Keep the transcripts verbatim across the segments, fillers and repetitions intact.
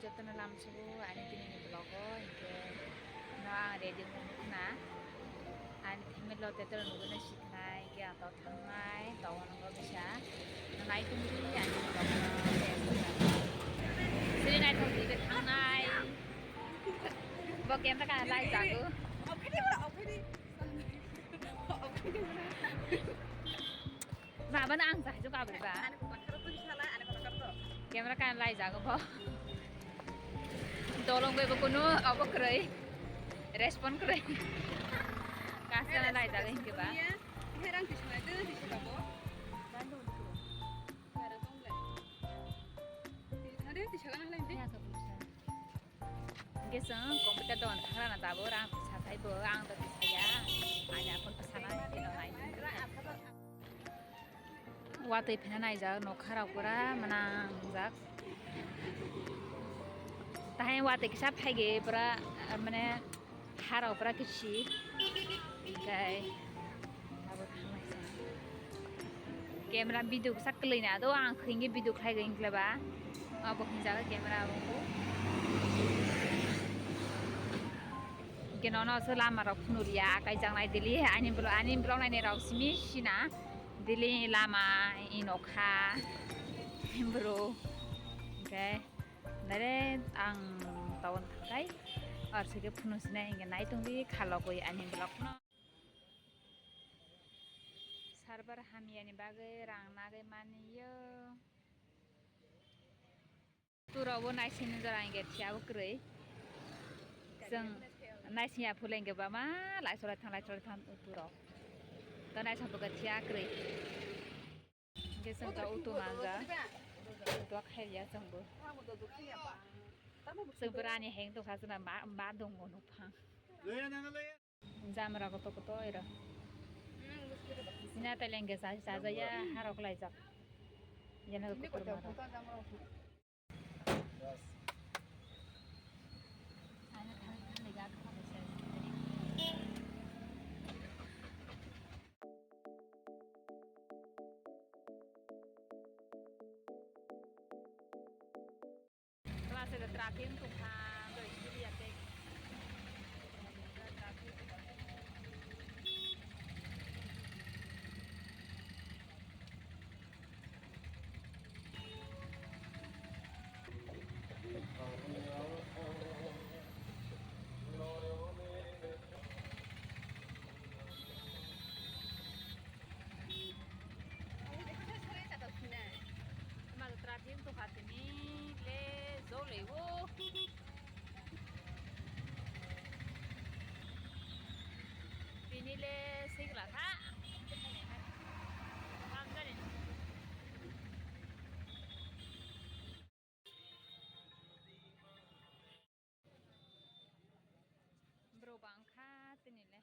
Jotono lamsogo ani tini ni vlog o, hinkhe no ang ready wngkha na. Ani family lo tetel nugwi no siknai, hinkhe ang tok thangnai, tok ono go bisa. Nai tongdi ani vlog no. Sini nai tongdi ke thangnai. Bo camera ka lai jago. Baba na ang jahai jok abri ba. Ani ko bakar to sala, ani ko bakar to. Camera kan lai jago bo. Dolong bai bo kunu obo kwrwi. Respond kwrwi. Kasa na lai jago hinkhe ba. Herang tisna de tisna bo. Bandu ni ko. Bara tong lai. Tisna de tisna kan lai de. Ya ka busa. Hingke chwng computer dogan thangrana tabuk rang tisajai bo, ang to tisaya, ani aphuru tisana hingke no nai. Watwi phina naijak, nokha rok pura mwnang jak. Tahai watwi kisa phaikhe pura, mane, ha rok pura kisi. Hingke. Abo thangnaisa. Camera video kisa kwlwi na do, ang khwingwi video khlai gwi hinkleba. Abo hinjago camera abo. Hingke nono se lama rok phunuriya, akai jangnai dili, ani bro, ani vlog naini rok simi sina. Dili lama, i nokha, bro. Hingke direct ang town thangkai. Ar sike phunu sinai hingke nai tongdi khalogwi ani vlog no. Server hamyani bagwi rang nagwi manliyo. Turok bo naising jora hingke thiyabo kwrwi. Chwng naising ya phuleng ke ba ma lai cholai thang lai cholai thang turok. To naising bo ke thiya kwrwi. Hingke chwng to utu manja. Utu khailiya chwng bo. Chwng bo rani heng tongkha chwng ma ma dongo nukphang. Jamra koto koto ero. Sina telenge sa sa ya harok lai jak. Yana ko kotor mara. Klase de traffic tongkha, doi kiri ya tei. Ama traffic tongkha tini le jolai o. Tini le sigla kha. Bro bangkha tini le.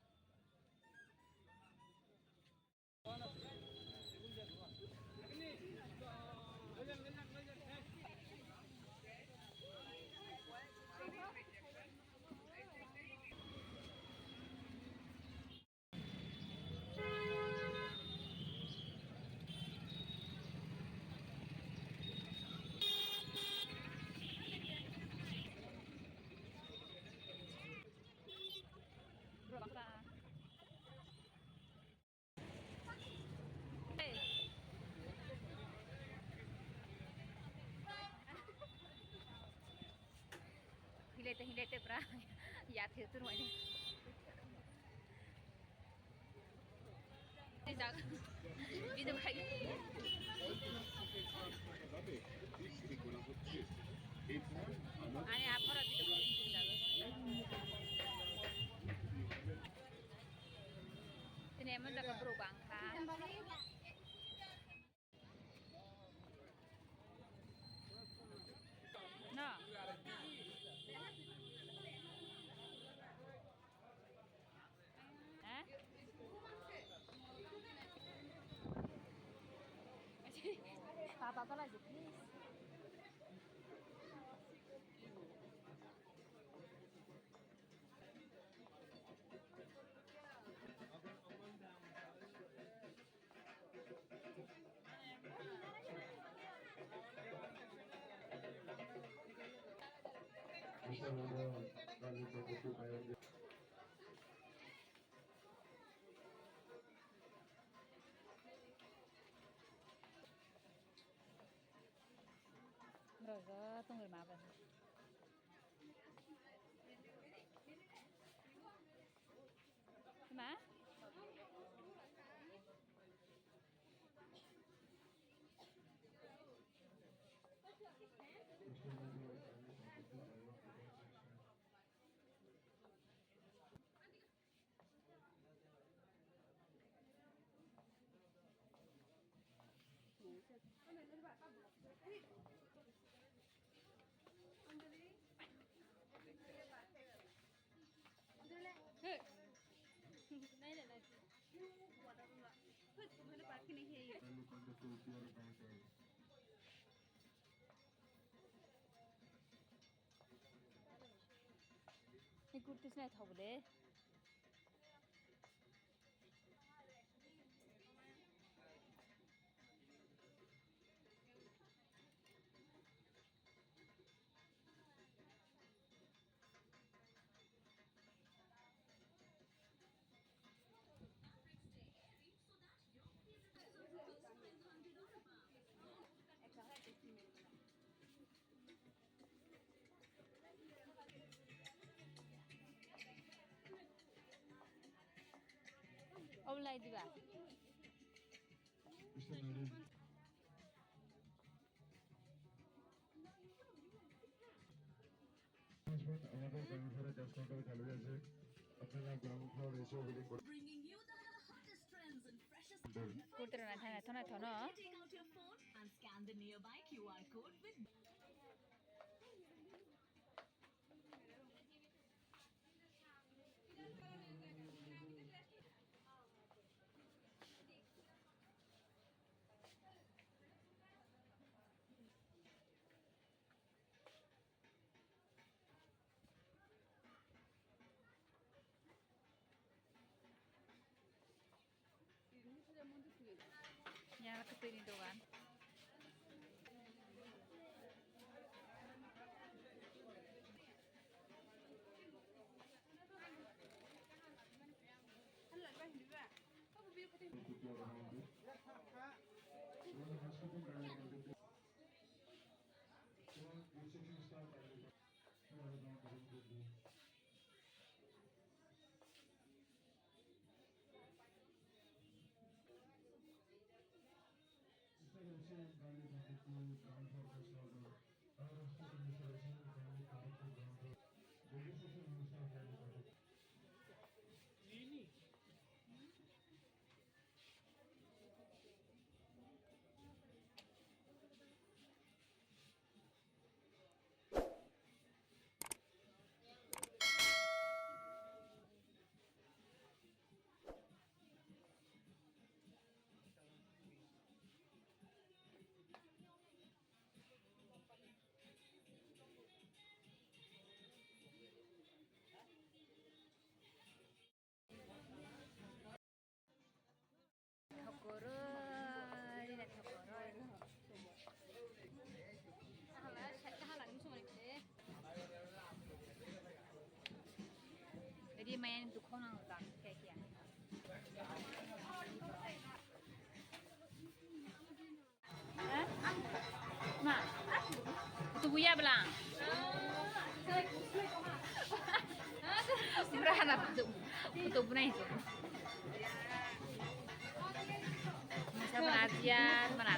Hilai te, hilai te, bra. Ya, the, tu, rumah ini. Video khai. Ani aphara video khai. Tini emon jaga bro bangkha. No. Eh? Papa, papa, please. Raja tongwi ma bai. Ma? Ni kurtis nai thok le. Oblai diba. Management আমাদের গ্রাউন্ড ফ্লোরে cash counter চালু আছে। আপনারা ground floor এসেও বিলিং করতে Bringing you the hottest trends and freshest Kurtero na thana thona thono. Take out your phone and scan the nearby Q R code with Yang laki ni dogan. Thokoro, rina thokoro. Hala, sa-, hala ni sumari khe. Jadi main tu khona utak, kya kya. Ma, tubuya bela. Berana tubu, tubu nai tu. Masa mana dia, mana